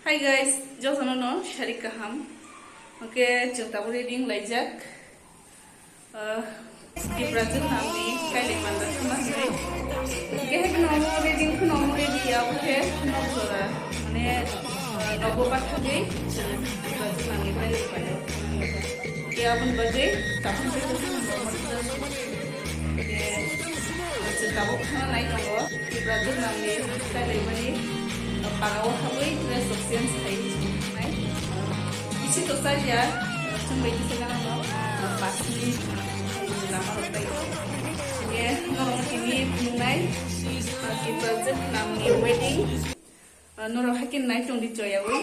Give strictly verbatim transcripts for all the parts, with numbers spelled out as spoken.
Hi guys, jotono no sari kaham. Oke, chwng tabuk ready wng laijak. Ah, Tipra chwng nangni kailai panda thangma hwnwi. Oke, haikhe no omo ready wngkha, no omo ready ya, oke, nok jora. Mane, ah, nogo bathagwi chwng Tipra chwng nangni kailai panda. Oke, aboni bagwi tabuk Oke, chwng tabuk thangna nai tongo. Tipra Jwknamni kailaimani pagao habwi dress rok change khai chwng thangnai. Bisi to chaliya, chwng bai kisa gana no, pasni lama rok bai. Oke, norok tini phunuknai, Tipra Jwknamni wedding, norok haikhe nai tongdi choyaui.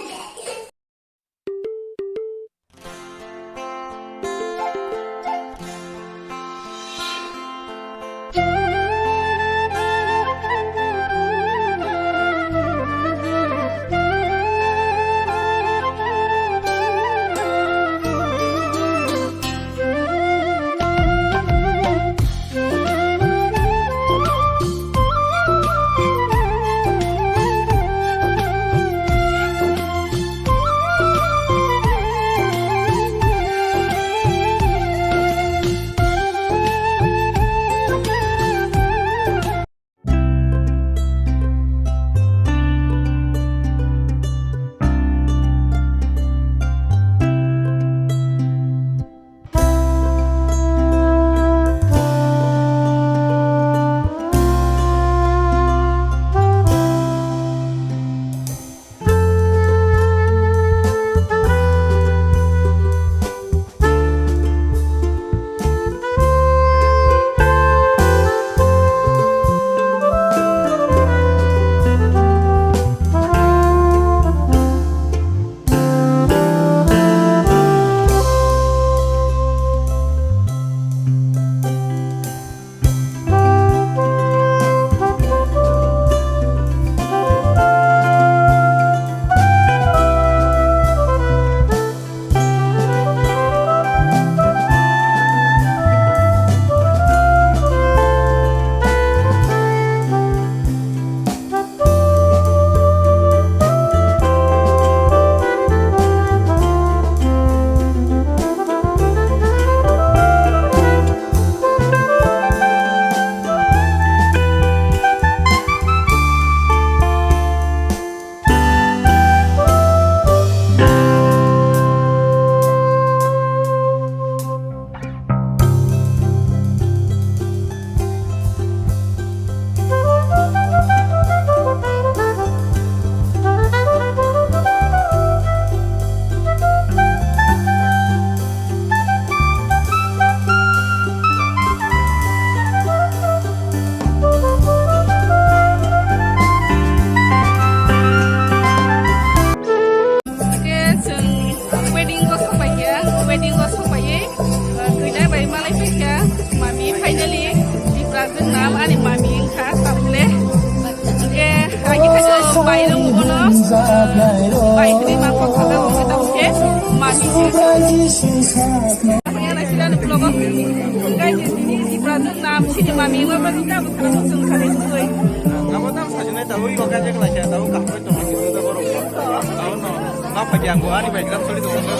Oke, chwng wedding o sokpaiya, wedding o sokpaiwi, uh, twina bai malai paikha, mami finally, Tipra Jwknam ani mami wngkha, tabukle. Oke, agi khaisa bai rok bono, uh, bai hwnwi ma kok khaga bo khe tabukhe, mami wngkha. Yang naisila ni vlog o, guys, ini Tipra Jwknam, sini mami wngma bagwi tabuk khalang chwng khalai sugwi. Abo tam sajinai tabuk i waka je khlaisa, tabuk kaham. Tamo no, ma pagi anggo ani bai gram soli tong ba.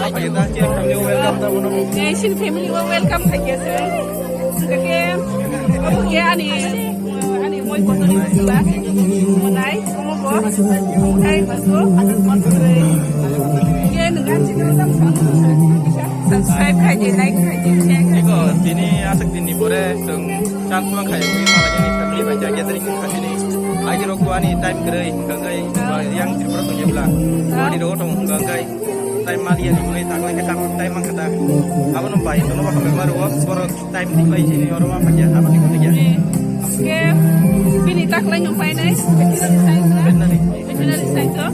Apa kita cek kami welcome tamo no. Eh, sini family o welcome khai khe se. Kake, oke ani, ani moi kotor ni sila. Menai, omo bo. Hai baso. Ke nang chini tam. Subscribe khai di, like khai di, share khai di. Iko, tini asak tini pore, song. Chakma khai ui malai ni family bai ja gathering khai ni. Aji rok ani time kwrwi hwnkhe yang Tripura tong jebla. Ani rok tong hwnkhe time mali ani muni tak lai khe tak time mang kata. Abo no bai no ba khamai maro boro time ni bai chini oro ma phai ya abo ni kuni ya. Ke bini tak lai no pai nai. Veterinary science. Veterinary science o,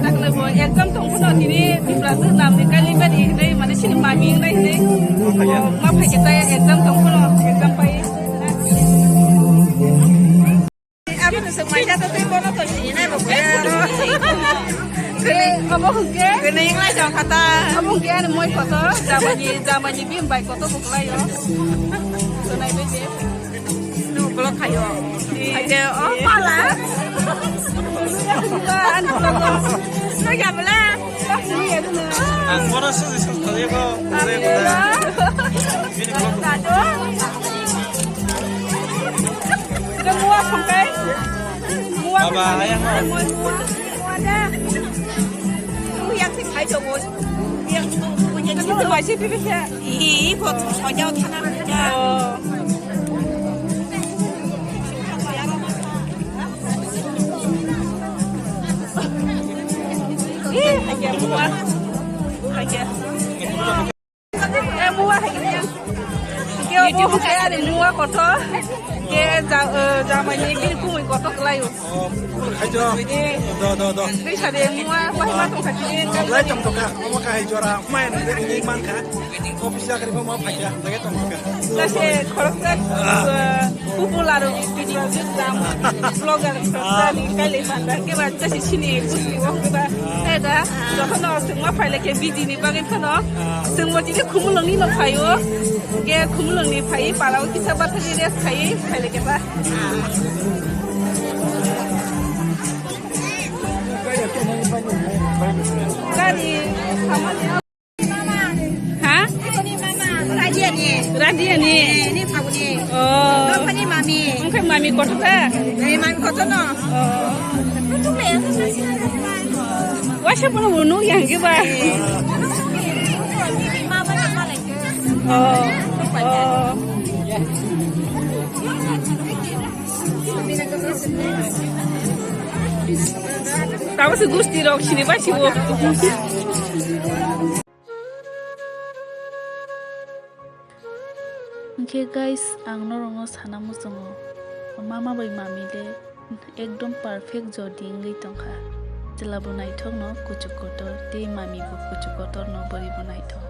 takle bo exam tong phano tini Tipra Jwknam ni kali bari hinwi mane sini mami hinwi hinwi ma phai khe taya exam tong phano exam pai. Abo no swk mai kha to tei bono to sini nai bo khe aro. Khe abo hwnkhe. Khe nai nai jong kha ta. Abo hwnkhe ani moi kotor jamani jamani bim bai kotor bo kwlai o. Sonai bai je. Nung vlog khayo. Khaide, oh, pala. Ang bono sujui sujui thangwi bo. Bini vlog. Baba, ayang no. Ih, kok soya thana. Ih, haja mua. Haja. Eh, mua haja. Kyo YouTube kaya ni mua kotor. Ke ja, eh, jamani gini kumui kotor kelayu. Oh, hai jo. Eh. Do, do, do. Bisa de mua, wah, ma tong kati. Lai tong toka, omo ka hai jora, main ni man ka. Office jakri ko ma phai ja, lagi tong toka. Kasi khoroksa, eh, popular video jam, vlogger khoroksa ni kali panda ke ba kasi sini kusi wong ke ba. Eh da, jotono sengma phaile ke busy ni bagwi phano. Sengma jini khumulung ni no phaio. Ke khumulung ni phai, palao kisa batha ni rest khai, phaile ke ba. Gari, samani. Ha? Radia ni. Radia ni. Eh, ni phagu ni. Oh. Ni mami. Ongkhe mami kotor ta? Eh, mami kotor no. Oh. Wasa pun unu yang ke ba. Eh. Oh. Oh. Tamo se gusti rok sini ba sibo. Hwnkhe guys, ang norokno sana muchungo, mama bai mami le ekdom perfect jodi wngwi tongkha. Chwla bo naithokno kuchuk kotor, tei mami bo kuchuk kotorno bwrwi bo naithok.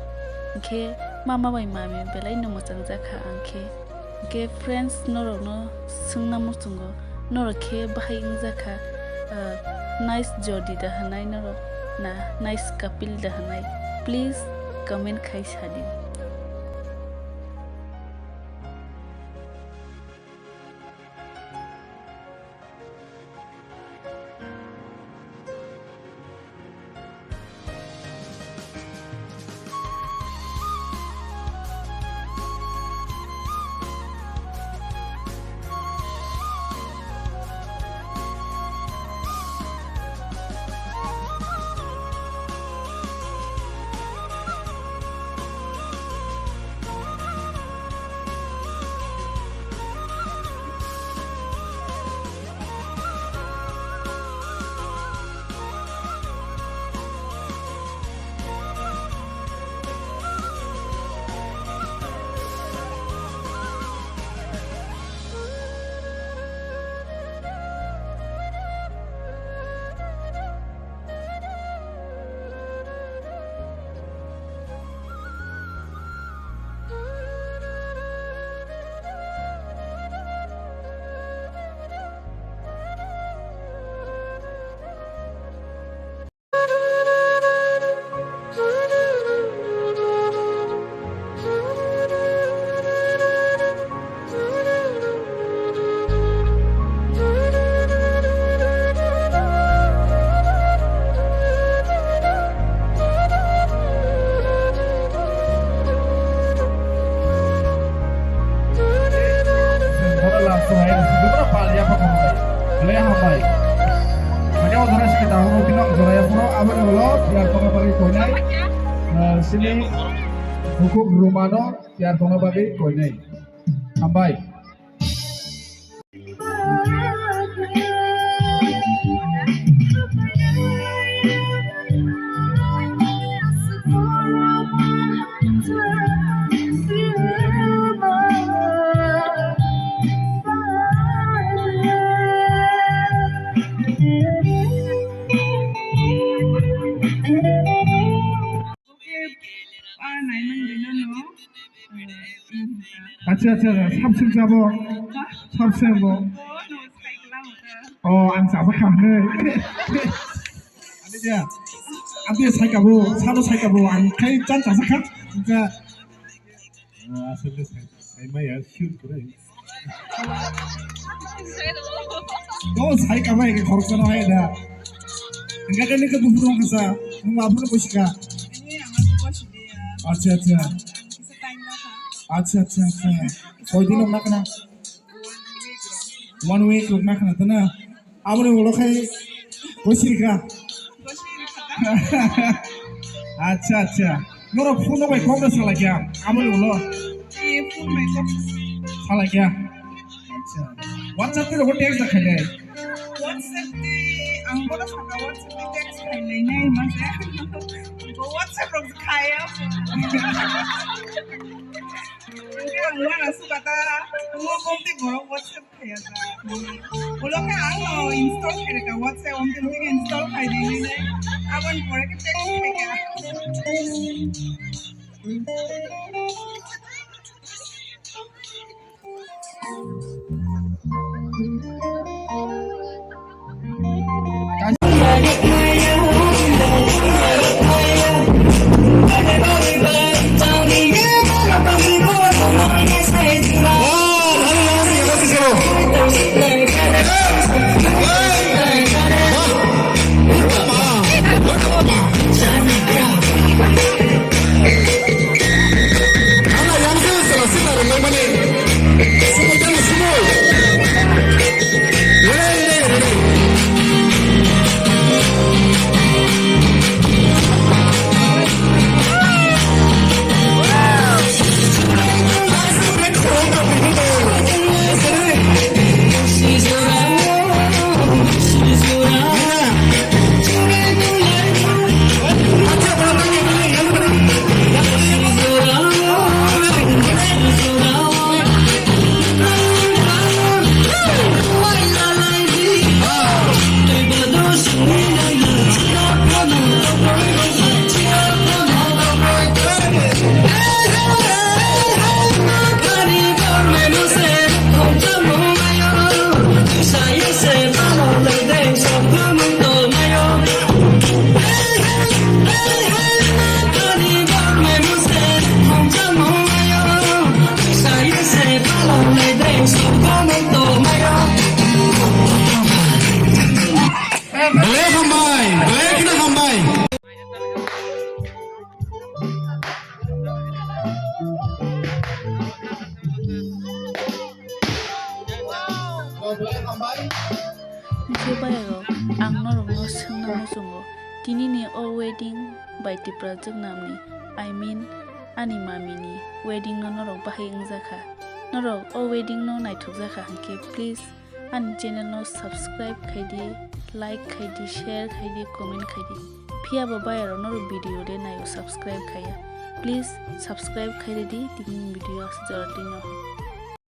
Hwnkhe mama bai mami belai no mwchangjakha ang khe. Hwnkhe friends, norokno swngna muchungo, norok khe bahai wngjakha, ah, nice jodi da hwnwi norok na nice couple da hwnwi? Please comment khai sadi. Bono last hai, bono pal ya pa kono. Le hambai. Mane odhara sike dahoro bino jora ya soro aboni ulo tiar tongna bagwi koinai. Eh, sini hukuk rumano tiar tongna bagwi koinai. Hambai. Acha, acha, acha, sab sung sabo. Sab sung bo. Oh, ang sabo kha hwnwi. Ani dia. Ang dia sai kabo, sabo sai kabo, ang khai chan cha sakha. Cha. Ah, asal dia sai, sai maya, shoot kore. Oh, sai kabo, ek khoroksa no hai da. Hingke khe nini khe buphuru wngkha sa, nwng aphuru bosi kha. Ini ang aku bosi dia. Acha, acha. Ang kisa time na kha. Acha, acha, acha. Koi din wngna khna? One week wngna khna tana. Aboni ulo khai bosi kha. Bosi kha. Acha, acha. Norok phone bai kok da salai kha. Aboni ulo. Eh, phone bai kok. Salai kha. Acha. WhatsApp te rogo text da khailai. WhatsApp te ang bono saka WhatsApp te text khailai nai ma se. Bo WhatsApp rok khaya. Ang mana sukata. Mo bomti borok WhatsApp. Ulo khe ang no install khaireka WhatsApp, omtwi omtwi khe install khaidi hinwi. Aboni pore khe text khaika. Belai hambai, belai kheno hambai. Belai hambai. Hwnkhe bayarok, ang norokno swngna muchungo, tinini o wedding bai Tipra Jwknamni, I mean, ani mamini wedding no norok bahai wngjakha? Norok o wedding no naithokjakha hwnkhe, please ani channel no subscribe khaidi, like khaidi, share khaidi, comment khaidi. Phiya ba bayarok norok video de naio subscribe khaiya. Please subscribe khairidi tini video aswk jora tino.